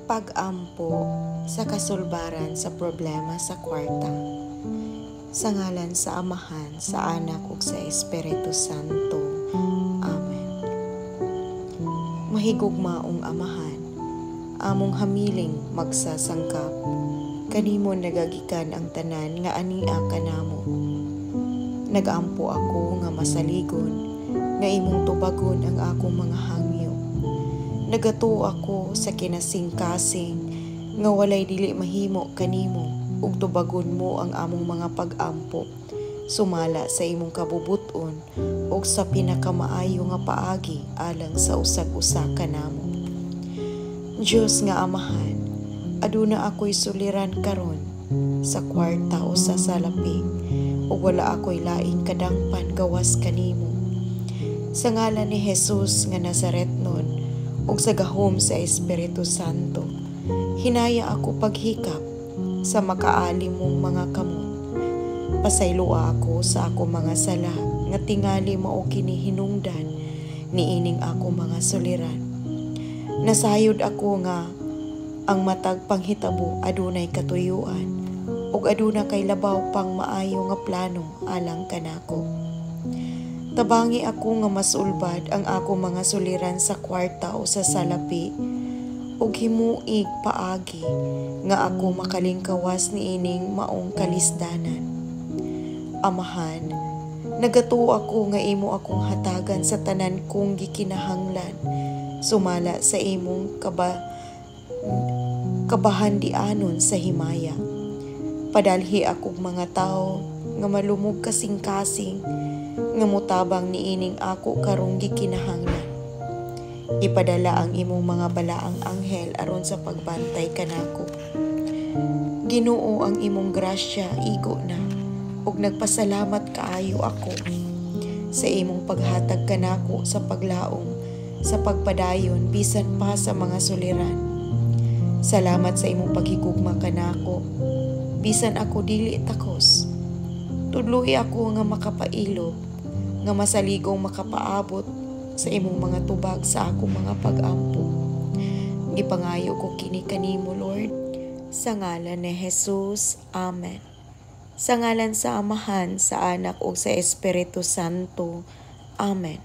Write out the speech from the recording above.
Pag-ampo sa kasulbaran sa problema sa kwarta. Sa ngalan sa Amahan, sa Anak ug sa Espiritu Santo. Amen. Mahigugmaong Amahan, among hamiling magsasangkap, kanimo nagagikan ang tanan nga ania kanamo. Nagampo ako nga masaligon, nga imong tubagon ang akong mga hangyo. Nagatuo ako sa kinasingkasing nga walay dili mahimo kanimo ug tubagon mo ang among mga pag-ampo sumala sa imong kabubut-on ug sa pinakamaayo nga paagi alang sa usag-usa kanamo. Dios nga Amahan, aduna ako'y suliran karon sa kwarta o sa salapi ug wala ako'y laing kadangpan gawas kanimo. Sa ngalan ni Jesus nga Nazaretnon ug sa gahom sa Espiritu Santo, hinaya ako paghikap sa makaalim mong mga kamot. Pasayloa ako sa ako mga sala nga tingali mao kini hinungdan niining ako mga suliran. Nasayod ako nga ang matag panghitabo adunay katuyuan ug aduna kay labaw pang maayo nga plano alang kanako. Tabangi ako nga masulbad ang ako mga suliran sa kwarta o sa salapi ug himuig paagi nga ako makalingkawas niining maong kalisdanan. Amahan, nagatuo ako nga imo akong hatagan sa tanan kong gikinahanglan sumala sa imong kabahandianon sa himaya. Padalhi akong mga tawo nga malumog kasing-kasing nga motabang niining ako karong gikinahanglan. Ipadala ang imong mga balaang anghel aron sa pagbantay kanako. Ginoo, ang imong grasya igo na ug nagpasalamat kaayo ako sa imong paghatag kanako sa paglaom sa pagpadayon bisan pa sa mga suliran. Salamat sa imong paghigugma kanako bisan ako dili takos. Tudloi ako nga makapailob, nga masaligong makapaabot sa imong mga tubag sa akong mga pag-ampo. Gipangayo ko kini kanimo, Lord, sa ngalan ni Jesus. Amen. Sa ngalan sa Amahan, sa Anak ug sa Espiritu Santo. Amen.